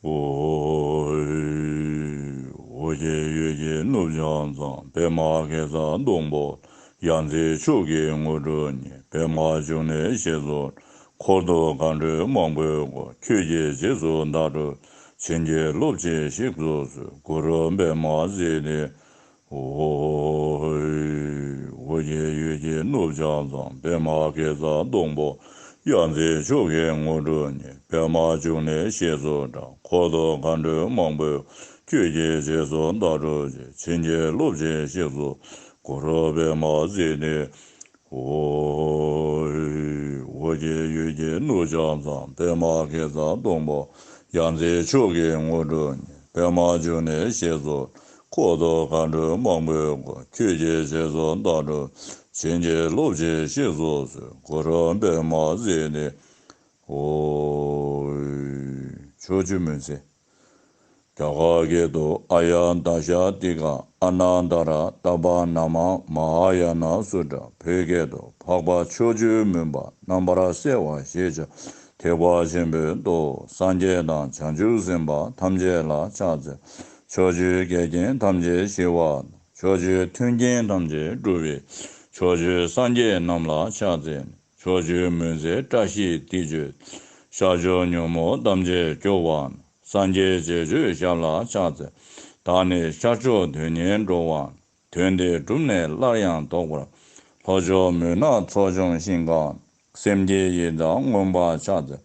ཨོ། ཨོ་རྒྱན་ཡུལ་གྱི་ནུབ་བྱང་མཚམས། པདྨ་གེ་སར་སྡོང་པོ། ཡ་མཚན་མཆོག་གི་དངོས་གྲུབ་བརྙེས། པདྨ་འབྱུང་གནས་ཞེས་སུ། འཁོར་དུ་མཁའ་འགྲོ་མང་པོས་བསྐོར། ཁྱོད་ཀྱི་རྗེས་སུ་བདག་སྒྲུབ་ཀྱི། བྱིན་གྱིས་རློབ་ཅིང་གཤེགས་སུ་གསོལ། གུ་རུ་པདྨ་སིདྡྷི། ཨོ། ཨོ་རྒྱན་ཡུལ་གྱི་ནུབ་བྱང་མཚམས། པདྨ་གེ་སར་སྡོང་པོ། ཡ་མཚན་མཆོག་གི་དངོས་གྲུབ་བརྙེས། པདྨ་འབྱུང་གནས་ཞེས་སུ་གྲགས། འཁོར་དུ་མཁའ་འགྲོ་མང་པོས། ཁྱོད་ཀྱི་རྗེས་སུ་བདག་སྒྲུབ་ཀྱི། བྱིན་གྱིས་རློབ་ཅིང་གཤེགས་སུ། གུ་རུ་པདྨ་སིདྡྷི། ཨོ། ཨོ་རྒྱན་ཡུལ་གྱི་ནུབ་བྱང་མཚམས། པདྨ་གེ་སར་སྡོང་པོ། ཡ་མཚན་མཆོག་གི་དངོས་གྲུབ་བརྙེས། པདྨ་འབྱུང་གནས་ཞེས་སུ། འཁོར་དུ་མཁའ་འགྲོ་མང་པོས་བསྐོར། ཁྱོད་ཀྱི་རྗེས་སུ་བདག་སྒྲུབ་ཀྱི། བྱིན་གྱིས་རློབ་ཅིང་གཤེགས་སུ་གསོལ། གུ་རུ་པདྨ་སིདྡྷི། ཨོ། ཕྱོགས་བཅུའི་མུན་སེལ། རྒྱ་གར་སྐད་དུ། ཨཱརྱ་དཱརྱ་ཏི་ཀ་ཨ་ནཱ་དྷ་ར་ཏ་པ་ན་མ་མ་ཧཱ་ཡ་ན་སུ་ཏྲ། བོད་སྐད་དུ། འཕགས་པ་ཕྱོགས་བཅུའི་མུན་པ་རྣམ་པར་སེལ་བ་ཞེས་བྱ་བའི་ཐེག་པ་ཆེན་པོའི་མདོ། སངས་རྒྱས་དང་བྱང་ཆུབ་སེམས་དཔའ་ཐམས་ཅད་ལ་ཕྱག་འཚལ། ཕྱོགས་བཅུའི་འགལ་རྐྱེན་ཐམས་ཅད་ཞི་བ་དང་། ཕྱོགས་བཅུའི་མཐུན་རྐྱེན་ཐམས་ཅད་སྒྲུབ་པའི། ཕྱོགས་བཅུའི་སངས་རྒྱས་རྣམས་ལ་ཕྱག་འཚལ། ཕྱོགས་བཅུའི་མུན་སེལ་བཀྲ་ཤིས་འདི་བརྗོད། ཤར་ཕྱོགས་ཉོན་མོངས་ཐམས་ཅད་སྐྱོབ་པ། སངས་རྒྱས་རྗེས་གཅོད་ཞབས་ལ་ཕྱག་འཚལ། བདག་ནི་ཤར་ཕྱོགས་དོན་གཉེར་འགྲོ་བ། དོན་འདི་བསྒྲུབས་ནས་སླར་ཡང་ལྡོག་པར། ལྷོ་ཕྱོགས་མུན་ནག་ཚོགས་སྐྱོང་ཞིང་ཁམས། སེམས་བསྐྱེད་ཡི་དམ་མངོན་པར་ཕྱག་འཚལ།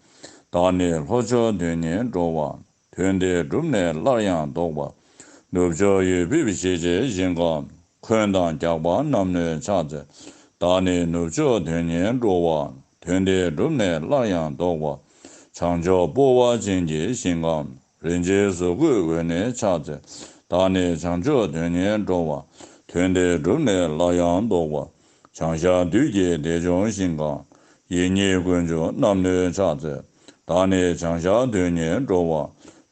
བདག་ནི་ལྷོ་ཕྱོགས་དོན་གཉེར་འགྲོ་བ། དོན་འདི་བསྒྲུབས་ནས་སླར་ཡང་ལྡོག་པར། ནུབ་ཕྱོགས་ཡོད་ཕེབས་ཞི་བྱེད་ཞིང་ཁམས། འཁོན་དང་རྒྱགས་པ་རྣམས་ནོད་ཕྱག་འཚལ། བདག་ནི་ནུབ་ཕྱོགས་དོན་གཉེར་འགྲོ་བ། དོན་འདི་བསྒྲུབས་ནས་སླར་ཡང་ལྡོག་པར། བྱང་ཕྱོགས་སྤོབས་པ་ཅན་གྱི་ཞིང་ཁམས། རིན་ཆེན་གཟུགས་སྐུའི་འོད་ནི་ཕྱག་འཚལ། བདག་ནི་བྱང་ཕྱོགས་དོན་གཉེར་འགྲོ་བ། དོན་འདི་བསྒྲུབས་ནས་སླར་ཡང་ལྡོག་པར། བྱང་ཤར་བདུད་ཀྱི་སྡེ་སྐྱོང་ཞིང་ཁམས། ཡིད་གཉིས་ཀུན་འབྱུང་རྣམས་ནོད་ཕྱག་འཚལ། བདག་ནི་བྱང་ཤར་དོན་གཉེར་འགྲོ་བ།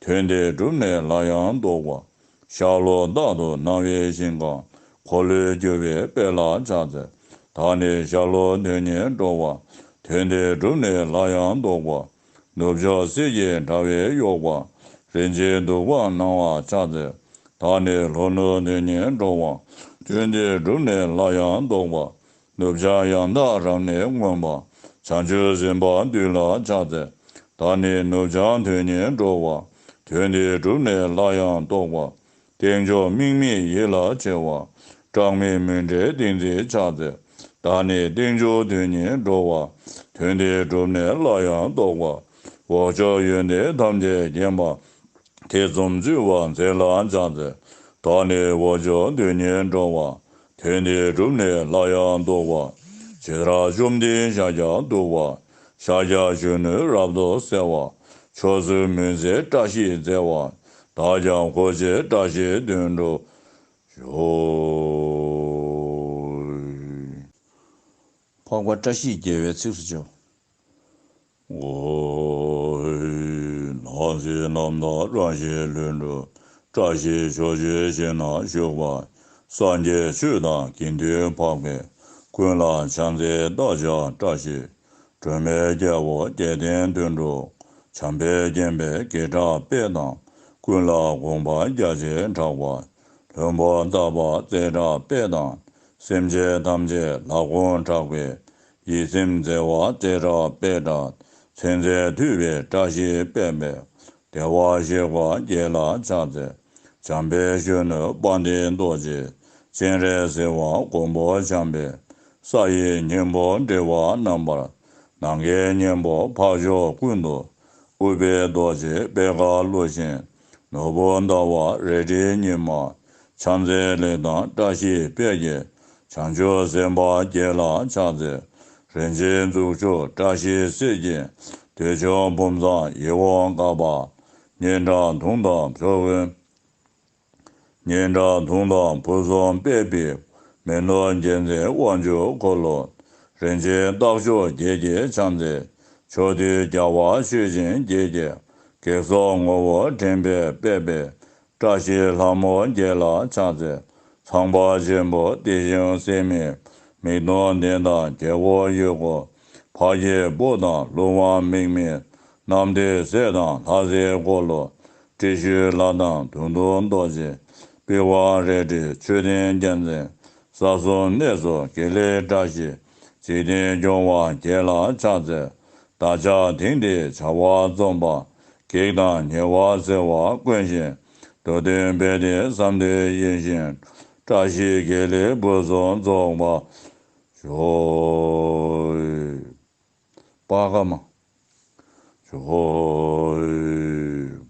དོན་འདི་བསྒྲུབས་ནས་སླར་ཡང་ལྡོག་པར། ཤར་ལྷོ་རྟག་ཏུ་སྣང་བའི་ཞིང་ཁམས། འཁོར་ལོས་སྒྱུར་བའི་དཔལ་ལ་ཕྱག་འཚལ། བདག་ནི་ཤར་ལྷོ་དོན་གཉེར་འགྲོ་བ། དོན་འདི་བསྒྲུབས་ནས་སླར་ཡང་ལྡོག་པར། ནུབ་ཕྱོགས་གསེར་གྱི་དྲ་བས་གཡོགས་པ། རིན་ཆེན་གདུགས་པ་སྣང་བར་ཕྱག་འཚལ། བདག་ནི་ལྷོ་ནུབ་དོན་གཉེར་འགྲོ་བ། དོན་འདི་བསྒྲུབས་ནས་སླར་ཡང་ལྡོག་པར། ནུབ་བྱང་ཡང་དག་རབ་གནས་མངོན་པ། བྱང་ཆུབ་སེམས་དཔའ་འདུས་ལ་ཕྱག་འཚལ། བདག་ནི་ནུབ་བྱང་དོན་གཉེར་འགྲོ་བ། དོན་འདི་བསྒྲུབས་ནས་སླར་ཡང་ལྡོག་པར། སྟེང་ཕྱོགས་དམིགས་མེད་ཡིད་ལ་བྱེད་པ། སྐྲག་མེད་མུན་བྲལ་ཏིང་འཛིན་ཕྱག་འཚལ། བདག་ནི་སྟེང་ཕྱོགས་དོན་གཉེར་འགྲོ་བ། དོན་འདི་བསྒྲུབས་ནས་སླར་ཡང་ལྡོག་པར། འོག་ཕྱོགས་ཡོན་ཏན་ཐམས་ཅད་མཁྱེན་པ། ཐེ་ཚོམ་རྩོད་པ་མཛད་ལ་ཕྱག་འཚལ། བདག་ནི་འོག་ཕྱོགས་དོན་གཉེར་འགྲོ་བ། དོན་འདི་བསྒྲུབས་ནས་སླར་ཡང་ལྡོག་པར། ཇི་ལྟར་བཅོམ་ལྡན་ཤཱཀྱ་ཐུབ་པ། ཤཱཀྱ་གཞོན་ནུས་རབ་ཏུ་གསལ་བ། ཕྱོགས་བཅུའི་མུན་སེལ་བཀྲ་ཤིས་མཛད་པ། བདག་ཀྱང་གོ་ཆེན་བཀྲ་ཤིས་དོན་འགྲུབ་ཤོག། འཕགས་པ་བཀྲ་ཤིས་རྒྱལ་བའི་ཚིགས་སུ་བཅད། ཨོ། སྣང་སྲིད་རྣམ་དག་རང་བཞིན་ལྷུན་གྲུབ། བཀྲ་ཤིས་ཕྱོགས་བཅུའི་ཞིང་ན་བཞུགས་པ། སངས་རྒྱས་ཆོས་དང་དགེ་འདུན་འཕགས་པའི། ཀུན་ལ་ཕྱག་འཚལ་བདག་ཀྱང་བཀྲ་ཤིས། སྒྲོལ་མའི་རྒྱལ་པོ་བརྒྱད་ལྡན་དོན་གྲུབ། བྱམས་པས་བརྒྱན་པའི་དགེ་གྲགས་དཔལ་དང་། ཀུན་ལ་དགོངས་པ་རྒྱ་ཆེར་གྲགས་པ། ལྷུན་པོ་ལྟ་བུ་རྩལ་གྲགས་དཔལ་དང་། སེམས་ཅན་ཐམས་ཅད་ལ་དགོངས་གྲགས་པའི། ཡིད་སེམས་བརྩེ་བ་རྩལ་གྲགས་དཔལ་གྲགས། མཚན་མཚན་ཐུབ་པའི་བཀྲ་ཤིས་དཔལ་དཔལ། བདེ་བར་གཤེགས་པ་བརྒྱད་ལ་ཕྱག་འཚལ། འཇམ་དཔལ་གཞོན་ནུ་དཔལ་ལྡན་རྡོ་རྗེ། སྤྱན་རས་གཟིགས་དབང་མགོན་པོ་འཇམ་དཔལ། ས་ཡི་སྙིང་པོ་འགྲེལ་པ་རྣམ་པར། ནམ་མཁའི་སྙིང་པོ་འཕགས་མཆོག་ཀུན་ཏུ། ཨུཏྤལ་རྡོ་རྗེ་པད་དཀར་བཀླུབས་ཤིང་། ནོར་བུ་ཟླ་བ་རལ་གྲིའི་ཉི་མ། ཕྱག་འཚལ་ལེགས་དང་བཀྲ་ཤིས་དཔལ་གྱིས། བྱང་ཆུབ་སེམས་དཔའ་བརྒྱད་ལ་ཕྱག་འཚལ། རིན་ཆེན་གཙུག་ཕུད་བཀྲ་ཤིས་གསེར་གྱི། བདེ་མཆོག་བུམ་བཟང་ཡིད་འོང་དཀར་པོ། སྙན་གྲགས་དུང་དང་ཕུར་བུ། སྙན་གྲགས་དུང་དང་ཕུར་གསུམ་སྤེལ་བའི། མེ་ནོར་རྒྱལ་མཚན་དབང་ཕྱུག་འཁོར་ལོ། རིན་ཆེན་རྟགས་མཆོག་བརྒྱད་ཀྱི་ཕྱག་འཚལ། ཕྱོགས་དུས་རྒྱལ་བ་མཆོད་སྦྱིན་བརྒྱད་ཀྱི། བགེགས་སོགས་ངོ་བོ་དྲན་པས་སྤེལ་བའི། བཀྲ་ཤིས་ལྷ་མོ་བརྒྱད་ལ་ཕྱག་འཚལ། ཚངས་པ་ཆེན་པོ་དེ་བཞིན་གཟེངས་མའི། མིག་སྟོང་ལྡན་དང་རྒྱལ་པོ་ཡུལ་འཁོར། འཕགས་སྐྱེས་པོ་དང་ཀླུ་དབང་དམིགས་མེད། རྣམ་ཐོས་སྲས་དང་ལྷ་སྲས་འཁོར་ལོ། ཏྲི་ཤཱུལ་ལ་དང་དུང་དུང་རྡོ་རྗེ། པི་ཝང་རལ་གྲི་མཆོད་རྟེན་རྒྱལ་མཚན། ས་གསུམ་གནས་སུ་དགེ་ལེགས་བཀྲ་ཤིས། འཇིག་རྟེན་སྐྱོང་བ་བརྒྱད་ལ་ཕྱག་འཚལ། བདག་ཅག་དེང་འདིར་བྱ་བ་རྩོམ་པ། གེགས་དང་ཉེ་བར་སེལ་བར་བཀོད་ཅིང་། འགྲོ་དོན་དཔལ་ལྡན་བསམ་དོན་ཡིད་བཞིན། བཀྲ་ཤིས་དགེ་ལེགས་ཕུན་སུམ་ཚོགས་པར་ཤོག། པ་ག་མ། ཇོ་ཧོ།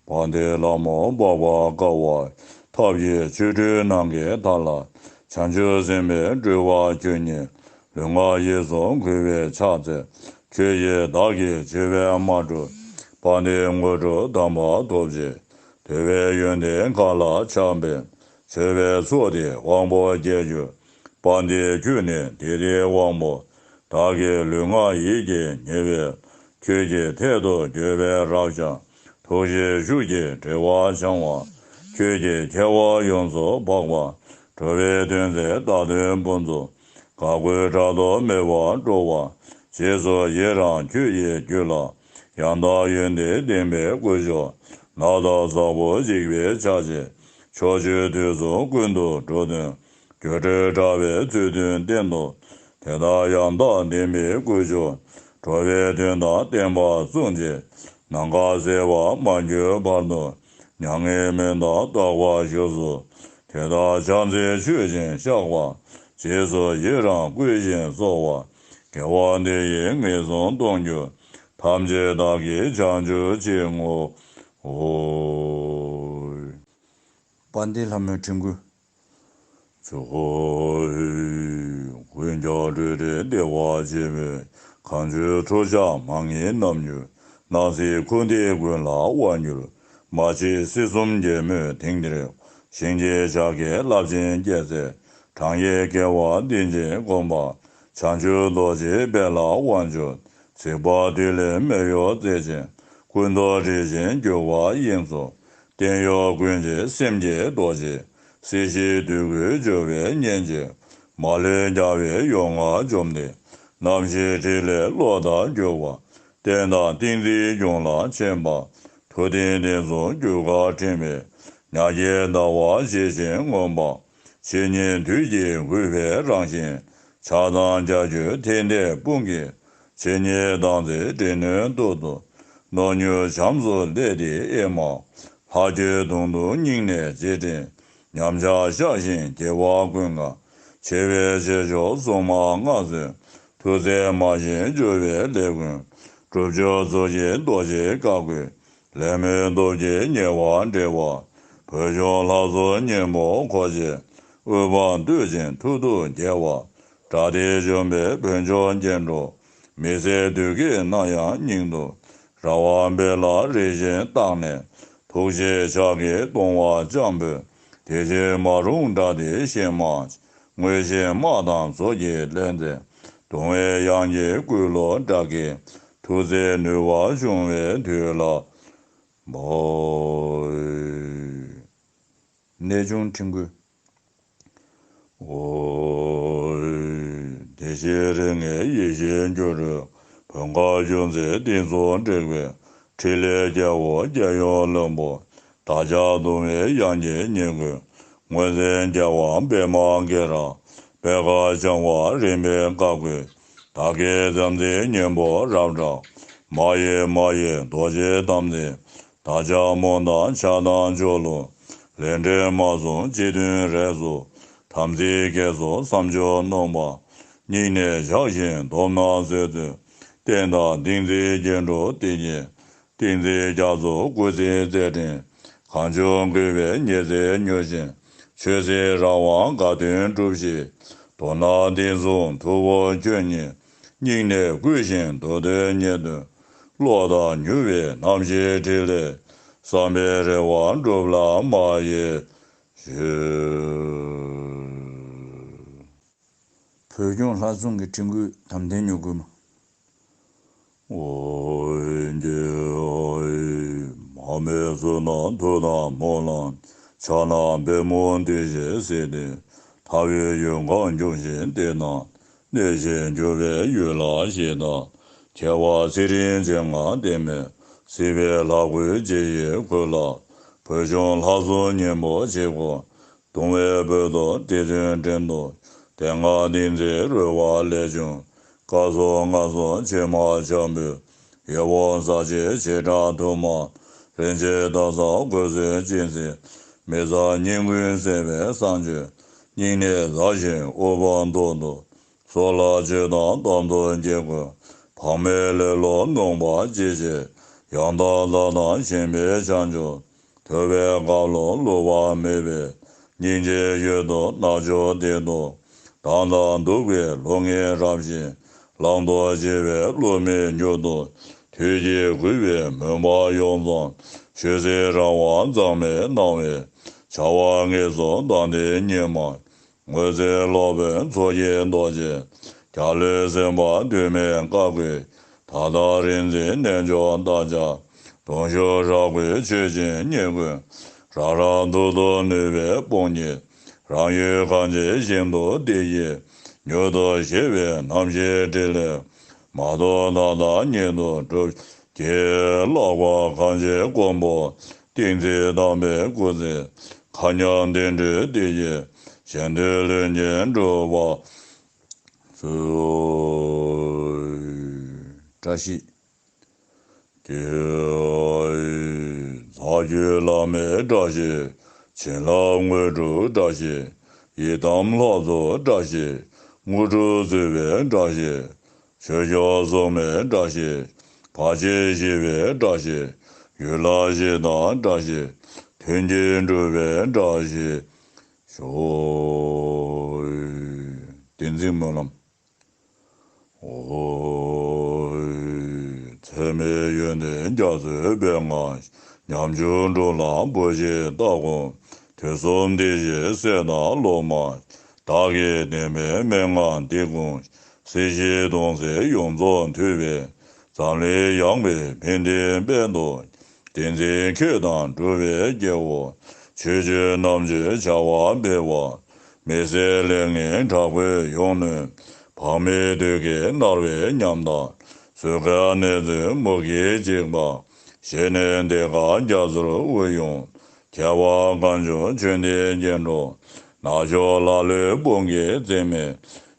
དཔལ་ལྡན་ལྷ་མོ་འཕགས་པ་དཀར་པོ། ཐབས་ཀྱི་ཆོ་འཕྲུལ་ནམ་མཁའི་མཐའ་ལ། བྱང་ཆུབ་སེམས་དཔའི་སྤྲུལ་པ་ཁྱོད་ཉིད། ལུས་ངག་ཡིད་གསུམ་གུས་པས་ཕྱག་འཚལ། ཁྱོད་ཀྱིས་བདག་གི་ཆེ་བའི་དམག་འཁྲུགས། དཔལ་ལྡན་དངོས་གྲུབ་དམ་པ་ཐོབ་ཕྱིར། འདོད་པའི་ཡོན་ཏན་མཁའ་ལ་ཁྱབ་པའི། མཆོད་པའི་ཚོགས་འདི་དབང་པོ་བརྒྱད་གྱུར། དཔལ་ལྡན་ཁྱོད་ནི་དེ་རིང་དབང་པོ། བདག་གི་ལུས་ངག་ཡིད་ཀྱིས་མཉེས་པའི། ཁྱོད་ཀྱི་ཐད་དུ་འགྱུར་བའི་རབ་འབྱམས། ཐུགས་རྗེའི་ཤུགས་ཀྱིས་འབྲེལ་བ་འཆང་བ། ཁྱོད་ཀྱི་ཁྱད་པར་ཡོངས་སུ་དཔག་པ། འགྲོ་བའི་དོན་མཛད་བདག་དོན་ཕུན་ཚོགས། འགག་སྒོའི་བྲག་རྡོ་མེད་པར་སྒྲོལ་བ། རྗེས་སུ་ཡི་རང་ཁྱོད་ཡི་རྒྱུད་ལ། ཡང་དག་ཡོན་ཏན་ལྡན་པའི་སྐུ་མཆོག། ནགས་དང་ས་ཕོ་འཇིགས་པའི་ཆ་བྱད། ཕྱོགས་བཅུའི་དུས་གསུམ་ཀུན་ཏུ་འགྲོ་དོན། སྒྱུ་འཕྲུལ་དྲ་བའི་ཚུལ་སྟོན་སྟེང་དུ། དེ་དག་ཡང་དག་ལྡན་པའི་སྐུ་མཆོག། འགྲོ་བའི་དོན་དང་བསྟན་པ་བསྲུང་བྱེད། ནམ་མཁའ་གསལ་བར་མ་གྱུར་བར་དུ། མྱ་ངན་མེ་འདབ་ལྟ་བུར་བཞུགས་སོ། དེ་དག་ཕྱག་འཚལ་མཆོད་ཅིང་བཤགས་པ། རྗེས་སུ་ཡི་རང་བསྐུལ་ཞིང་གསོལ་བ། དགེ་བ་འདི་ཡིས་ངན་སོང་སྟོང་འགྱུར། ཐམས་ཅད་བདག་གིས་བྱང་ཆུབ་ཕྱིར་བསྔོ། ཨོ། དཔལ་ལྡན་ལྷ་མོའི་འཕྲིན་བསྐུལ། ཇོ་ཧོ། ཀུན་ཀྱང་སྤྲོས་བྲལ་བདེ་བ་ཆེན་པོས། གང་བྱོའི་ཁྲོ་ཆགས་མ་ངེས་རྣམ་གྱུར། སྣང་སྲིད་འཁོར་འདས་ཀུན་ལ་དབང་སྒྱུར། མ་མཆིས་སྲིད་གསུམ་རྒྱལ་མོའི་དེང་འདིར། གཤིན་རྗེའི་ཕྱག་གིས་རླབས་ཆེན་རྒྱལ་སྲས། བགྲང་ཡས་རྒྱལ་བ་བསྟན་ཅིང་བསྒོམ་པ། བྱང་ཆུབ་རྡོ་རྗེའི་དཔལ་ལ་དབང་བསྒྱུར། གཟིགས་པ་ཐིག་ལེ་མེ་ཡོར་རྩེ་ཆེན། ཀུན་ཏུ་རེག་བཞིན་འགྱུ་བ་དབྱིངས་སུ། བརྟན་གཡོ་ཀུན་གྱི་སེམས་ཀྱི་རྡོ་རྗེ། སྲིད་ཞིའི་དུས་ཀུན་འགྱུ་བའི་གཉེན་གཅིག། མ་ལུས་རྒྱལ་བའི་ཡོངས་བསྔགས་བཅོམ་ལྡན། རྣམ་ཤེས་ཐིག་ལེ་གློག་ལྟར་འགྱུ་བ། རྟེན་དང་ཏིང་འཛིན་ཡོངས་ལ་མཁྱེན་པ། ཐུབ་བསྟན་གདན་གསུམ་རྒྱུ་སྐར་ཕྲེང་བའི། ཉག་གི་ཟླ་བ་ཇི་བཞིན་མངོན་པ། ཇི་སྙེད་དུས་ཀྱི་དགོས་པའི་རང་བཞིན། ཕྱག་དང་ལྗགས་ཀྱུ་ཐིག་ལེ་སྤུངས་ཀྱི། ཇི་སྙེད་དྭངས་བརྩེ་སྒྲིབ་གནོན་གཏུར་དུ། མནོ་མྱུར་བྱམས་སུ་ལས་འདི་ཨེ་མ། ལྷག་བཅས་དུང་དུ་སྙིང་ནས་རྗེས་དྲན། ཉམས་ཆག་བཤགས་ཤིང་དགེ་བ་ཀུན་དགའ། ཆེ་བའི་ཆེ་མཆོག་སྲུང་མ་མངའ་གསོལ། ཐུགས་བརྩེ་མ་བཞེངས་སྒྱུར་བའི་ལས་ཀུན། སྒྲུབ་མཆོག་རྫོགས་བྱེད་རྡོ་རྗེ་བཀའ་བསྒོས། ལས་སྨོན་སྟོབས་ཀྱིས་ཉེ་བར་འབྲེལ་བ། བོད་ལྗོངས་ལྷ་ཚོགས་སྙིང་པོ་འཁོར་བཅས། དབུས་པར་འདུད་ཅིང་ཐུར་དུ་རྒྱལ་བ། དགྲ་སྡེ་འཇོམས་པའི་བོད་ལྗོངས་སྐྱེ་འགྲོ། མི་བཟད་བདུད་ཀྱིས་ན་ཡང་སྙིང་དུ། ར་བ་འབེབས་ལ་རིམ་བཞིན་བརྟགས་ནས། ཐུགས་རྗེའི་ཕྱག་གིས་སྟོང་པ་སྤྱང་པོས། དེ་བཞིན་མ་རུངས་དགྲ་སྡེ་ཞེན་མ་བྱེད། མངོན་ཤེས་དམག་དང་མཚོ་སྐྱེས་ལྷུང་བཟེད། གདུང་བའི་དབྱངས་ཀྱིས་བསྐུལ་ལོ་དགྲ་བགེགས། ཐུགས་བརྩེ་ནུས་པ་ཆུང་བའི་དུས་ལ། ཨོ། གནས་ཆུང་འཕྲིན་བསྐུལ། ཨོ། བདེ་གཤེགས་རིགས་ལྔའི་ཡེ་ཤེས་སྒྱུ་འཕྲུལ། བོད་ཁམས་སྒྱུ་རྩལ་གཏིང་རྩུབ་འགྲིག་པའི། ཕྲིན་ལས་རྒྱལ་པོ་རྒྱལ་ཡུམ་ལྷུན་པོ། བདག་ཅག་གདུང་བའི་དབྱངས་ཀྱི་སྙན་བསྐུལ། མངོན་མཛད་རྒྱལ་བ་པདྨ་གེ་སར། པད་དཀར་འཆང་བ་རིམ་པས་བཀའ་བསྒོས། བདག་གི་བྱམས་བརྩེའི་སྙིང་པོ་རབ་བསྒྲགས། མ་གཡེལ་མ་གཡེལ་རྡོ་རྗེ་དམ་ཚིག། བདག་ཅག་རྨོངས་དང་ཆགས་སྡང་སྦྱོར་ལུགས། ལས་འབྲས་མ་བཟུང་སྤྱི་མཐུན་རིས་སུ། དམ་ཚིག་གེགས་སོགས་བསམ་སྦྱོར་གནོང་བ། སྙིང་ནས་བཤགས་ཤིང་སྡོམ་ན་གསོད་ཚུལ། བསྟན་དང་ཏིང་འཛིན་སྐྱེ་འགྲོ་བསྟན་གྱི། ཏིང་འཛིན་རྒྱ་མཚོ་སྐུ་ཚེའི་རྩེ་སྤྲིན། གངས་ལྗོངས་བསྐོར་བའི་ཉི་ཟེར་མྱུར་ཞིང་། ཆོས་སྲིད་རང་དབང་དགའ་སྟོན་སྒྲུབས་ཤིག། དོ་སྣང་གཏིང་བཟུང་ཐུ་བོ་ཁྱོད་ཉིད། སྙིང་ནས་བསྐུལ་ཞིང་མདོ་དོན་ཉེ་དུ། བློ་དང་མྱུར་བའི་རྣམ་ཤེས་ཕྲིན་ལས། བསམ་པའི་རེ་བ་འགྲུབ་ལ་མ་ཡེངས་ཞུ། བོད་སྐྱོང་ལྷ་སྲུང་གི་དྲན་སྐུལ་དམ་ལྡན་མྱུ་གུ་མ། ཨོ་ཨེ་ཨེ། མ་མོའི་ཚུལ་རྣམས་ཐུགས་དམ་སྨོན་ལམ། ཕྱག་ན་པད་མོ་འདི་བཞིན་གཟིགས་ཏེ། ཐར་པའི་ཡུལ་གང་འབྱུང་བཞིན་དེ་ན། གནས་ཤིང་འགྱུར་བའི་ཡུལ་ལ་གཤེགས་དང་། ཁྱད་པར་ཚེ་རིང་ཅན་ལྔ་དེ་མེད། སྲིད་པའི་ལྷ་སྐུ་ཇི་ཡིས་འཁོད་ལ། བོད་སྐྱོང་ལྷ་སྲུང་སྙིང་པོ་ཆེ་སྐོར། གདུང་བའི་བོད་དུ་དེ་དོན་དྲན་དུ། དེ་སྔ་ཏིང་འཛིན་རོལ་བ་ལས་བྱུང་། བཀའ་སྲུང་མངའ་གསུམ་ཕྱི་མ་འཆམ་པོས། ཡེ་བོ་ཟ་བྱེད་བྱེ་བྲག་དུ་མ། རིན་ཆེན་དར་ཟབ་གོས་གསོལ་སྤྱན་གཟིགས། མི་བཟང་ཉེས་ཀུན་སེལ་བའི་གསང་མཆོད། སྙིང་ནས་བཟང་ཞིང་དབུ་འཕང་མཐོ་དུ། སོགས་ལ་ཆོས་དང་དམ་དུ་འགྱེད་དགོས། བག་མེད་ལེ་ལོ་ནོངས་པ་ཅི་བྱེད། ཡང་དག་ལྟ་སྟངས་ཞན་པའི་བྱང་ཆུབ། ཐོས་པའི་སྐབས་ལ་བསླུ་བ་མེད་པས། སྙིང་རྗེའི་ཡུལ་དུ་རྣལ་འབྱོར་བསྟེན་ཏོ། སྡང་དང་གདུག་པའི་བློ་ངན་རབ་ཞི། བླང་དོར་ཕྱེ་བའི་བསླུ་མེད་མྱུར་དུ། དུས་ཀྱིས་བསྒུལ་བའི་མུན་པ་ཡོངས་གཙང་། ཆོས་སྲིད་རང་དབང་གཙང་མའི་སྣང་བས། བྱ་བ་དངོས་སུ་དང་ལྡན་ཉིད་མ། འོད་ཟེར་ལོག་པའི་མཚོ་སྐྱེས་རྡོ་རྗེ། རྒྱལ་བའི་སེམས་དཔའ་དུས་མེད་བཀའ་བསྒོས། མཐའ་དག་རིག་འཛིན་རྣལ་འབྱོར་བདག་ཅག་གདུང་ཤུགས་རབ་བསྐུལ་མཆོད་ཅིང་བསྙེན་བཀུར། རབ་རབ་ཏུ་ཏུ་ནུས་པའི་དཔུང་གཉེན། རང་ཡུལ་གངས་ཅན་ཞིང་དུ་བདེ་སྐྱིད། མྱུར་དུ་གཤེགས་པའི་རྣམ་ཤེས་ཕྲིན་ལས། མ་ཐོབ་ཐབས་དང་ཉིད་དུ་གྲུབ། ཀྱེ་ལྷག་པ་གངས་ཅན་མགོན་པོ། ཏིང་འཛིན་དམ་པའི་སྐུ་ཚེ། མཁའ་མཉམ་བདེ་འགྲོའི་བདེ་སྐྱིད། གཞན་དོན་ལྷུན་གྱིས་འགྲུབ་པ་སྩོལ། བཀྲ་ཤིས། ཀྱེ། རྫས་བརྒྱད་བླ་མའི་བཀྲ་ཤིས། བྱིན་རླབས་དངོས་གྲུབ་བཀྲ་ཤིས། ཡི་དམ་ལྷ་ཚོགས་བཀྲ་ཤིས། དངོས་གྲུབ་སྩོལ་བའི་བཀྲ་ཤིས། ཆོས་སྐྱོང་སྲུང་མའི་བཀྲ་ཤིས། བར་ཆད་ཞི་བའི་བཀྲ་ཤིས། ཡུལ་ལྷ་གཞི་བདག་བཀྲ་ཤིས། མཐུན་རྐྱེན་སྒྲུབ་པའི་བཀྲ་ཤིས་ཤོག། བསྟན་འཛིན་སྨོན་ལམ། ཨོ། ཚད་མེད་ཡོན་ཏན་རྒྱ་མཚོའི་དཔལ་མངའ། ཉམ་ཆུང་འབྲོག་ལ་བུ་བཞིན་ལྟ་དགོངས། དུས་གསུམ་བདེ་གཤེགས་སྲས་དང་སློབ་མ། བདག་གིས་དེ་མིན་མན་ངག་འདི་ཀུན། སྲིད་ཞིའི་དོང་ཙེ་ཡོངས་རྫོགས་མཐུད་པའི། འཛམ་གླིང་ཡངས་པའི་ཕན་བདེའི་དཔལ་དུ། བསྟན་འཛིན་ཁྱོད་དང་འགྲུབ་པའི་སྐྱེ་བོ། ཆོས་སྤྱོད་རྣམ་དཔྱོད་བྱ་བ་འཕེལ་བ། མི་ཟད་ལས་ངན་དྲག་པོས་ཡོངས་ནོན། བག་མེད་དུས་ཀྱིས་མནར་བའི་ཉམ་ཐག་བཟོད་དཀའི་གནས་ཚུལ་མུ་གེས་འཇིགས་པ། ཞི་གནས་འདི་ཀ་རྒྱ་མཚོར་དབུགས་དབྱུང་། ཁྱད་པར་གངས་ལྗོངས་ཆོས་ལྡན་སྐྱེ་འགྲོ། ནག་ཕྱོགས་ལ་ལུས་དཔུང་གི་རྩེ་མོས།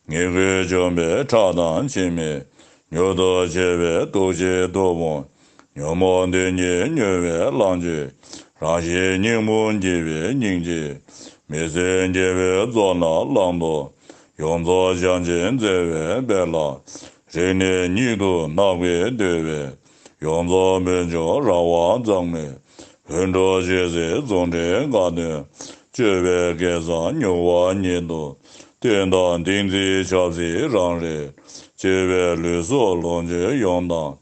ངན་སྐུལ་བཅོམ་པའི་ཁྲག་དང་ཕྱེ་མའི། མྱུར་དུ་མཆེད་པའི་ཐུགས་རྗེའི་མཐུ་བོང་། ཉོན་མོངས་གདོན་གྱིས་མྱོས་པའི་གླང་ཆེན། རང་བཞིན་སྙིང་པོ་འགྱེད་པའི་སྙིང་རྗེ། མི་ཟད་རྒྱལ་པོའི་མཛོད་ནས་བླང་དོར། ཡོངས་རྫོགས་བྱང་ཆེན་མཛད་པའི་དཔལ་ལ། རིང་ནས་ཉིད་དུ་བརྣག་པའི་འདོད་པས། ཡོངས་རྫོགས་མི་འབྱུང་རང་དབང་གཙང་མའི། ལྷུན་གྲུབ་ཆོས་སྲིད་ཟུང་འབྲེལ་དགའ་སྟོན། སྤྱོད་པའི་སྐལ་བཟང་མྱུར་བ་ཉིད་དུ། བསྟན་དང་ཏིང་འཛིན་ཆབ་སྲིད་རང་རེད། སྤྱོད་པའི་ལུས་སྲོག་ལོངས་སྤྱོད་ཡོངས་དང་།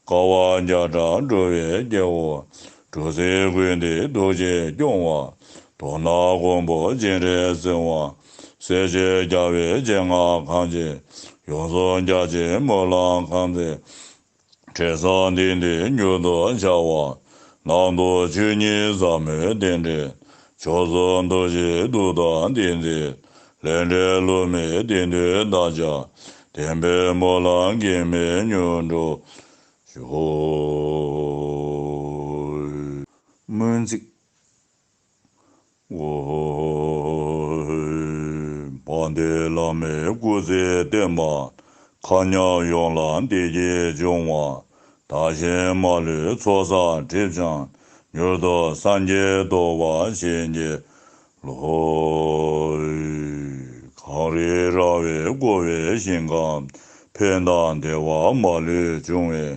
དཀའ་བ་བརྒྱ་ཕྲག་སྒྲོལ་བའི་རྒྱལ་པོ། གྲུབ་ཟིན་ཀུན་འདུས་ཐུགས་རྗེས་སྐྱོང་བ། དོན་དག་མགོན་པོ་སྤྱན་རས་གཟིགས་དབང་། སྲས་ཆེན་རྒྱལ་བའི་སྤྱན་སྔར་གངས་ཅན། ཡོངས་སུ་རྒྱ་ཆེའི་སྨོན་ལམ་ཁང་མཛེས། དྲན་བསམ་ཏིང་འཛིན་མྱུར་དུ་འཆར་བ། ནང་དུ་ཆོས་ཉིད་ཟབ་མོའི་རྟེན་འབྲེལ། མཆོག་གསུམ་ཐུགས་རྗེའི་མཐུ་དང་ཏིང་འཛིན། ལས་འབྲས་བསླུ་མེད་བདེན་དོན་བདག་ཅག་བདེན་པའི་སྨོན་ལམ་གེགས་མེད་མྱུར་འགྲུབ་ཤོག། སྨོན་ཚིག། ཨོ། དཔལ་ལྡན་བླ་མའི་སྐུ་ཚེ་བརྟན་པ། མཁའ་མཉམ་ཡོངས་ལ་བདེ་སྐྱིད་འབྱུང་བ། བདག་གཞན་མ་ལུས་ཚོགས་བསགས་སྒྲིབ་སྦྱངས། མྱུར་དུ་སངས་རྒྱས་ཐོབ་པར་བྱིན་གྱིས་རློབས། གངས་རི་ར་བས་བསྐོར་བའི་ཞིང་ཁམས། ཕན་དང་བདེ་བ་མ་ལུས་འབྱུང་བའི།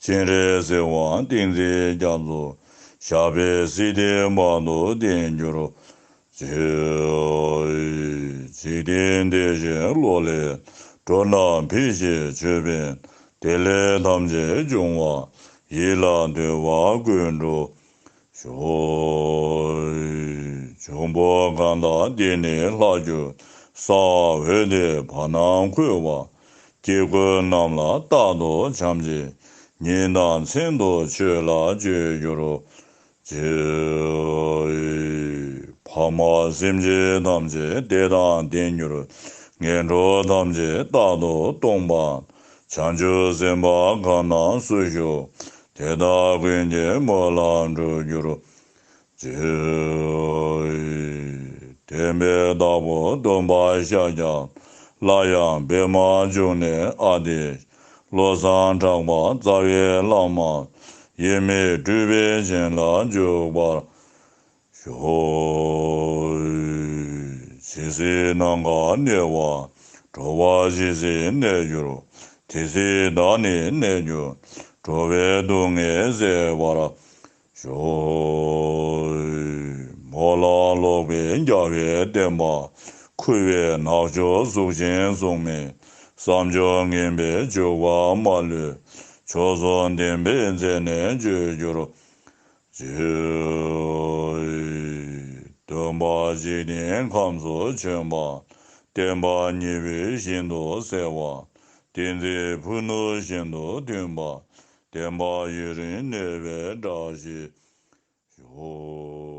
སྤྱན་རས་གཟིགས་དབང་ཏིང་འཛིན་རྒྱ་མཚོ། ཞབས་པད་སྲིད་མཐའི་བར་དུ་བརྟན་གྱུར་ཅིག། འཇིག་རྟེན་བདེ་ཞིང་བློ་ལས་འགྲོ་རྣམས་ཕན་ཞིང་ཆོས་ཕན་བདེ་ལེགས་ཐམས་ཅད་འབྱུང་བ་ཡིད་ལ་འདོད་པ་ཀུན་འགྲུབ་ཤོག། འབྱུང་པོ་གང་དག་འདི་ནས་ལྷག་གྱུར་སར། འོད་དེས་བར་སྣང་འཁོད་པ་སྐྱེ་དགུ་རྣམས་ལ་རྟག་ཏུ་འཆམ་ཞིང་། ཉིན་དང་མཚན་དུ་ཆོས་ལ་སྤྱོད་གྱུར་ཅིག། ཕ་མ་སེམས་ཅན་ཐམས་ཅད་བདེ་དང་ལྡན་གྱུར། ངན་འགྲོ་ཐམས་ཅད་རྟག་ཏུ་སྟོངས་པ། བྱང་ཆུབ་སེམས་དཔའ་གང་རྣམས་སུ་ཞུགས། དེ་དག་ཀུན་གྱི་སྨོན་ལམ་འགྲུབ་གྱུར་ཅིག། བསྟན་པའི་བདག་པོ་སྟོན་པ་ཤཱཀྱ། སླར་ཡང་པདྨ་འབྱུང་གནས་ཨ་ཏི། བློ་བཟང་གྲགས་པ་རྩ་བའི་བླ་མ། དབྱེར་མེད་སྤྲུལ་པའི་བྱིན་རླབས་འཇུག་པར་ཤོག། ཇི་སྲིད་ནམ་མཁའ་གནས་པ། འགྲོ་བ་ཇི་སྲིད་གནས་གྱུར། དེ་སྲིད་བདག་ནི་གནས་གྱུར། འགྲོ་བའི་སྡུག་བསྔལ་སེལ་བར་ཤོག། སྨོན་ལམ་ལོག་པའི་རྒྱལ་བའི་བསྟན་པ། འཁུར་བའི་ནག་ཕྱོགས་གཟུགས་ཅན་གཟུགས་མེད། བསམ་སྦྱོར་ངན་པའི་འཇུག་པ་མ་ལུས། མཆོག་གསུམ་བདེན་པའི་མཛད་ནས་བཅོས་གྱུར་ཅིག། སྟོན་པ་འཇིག་རྟེན་ཁམས་སུ་བྱོན་པ། བསྟན་པ་ཉི་འོད་བཞིན་དུ་གསལ་བ། བསྟན་འཛིན་ཕུ་ནུ་བཞིན་དུ་མཐུན་པ། བསྟན་པ་ཡུན་རིང་གནས་པའི་བཀྲ་ཤིས་ཤོག།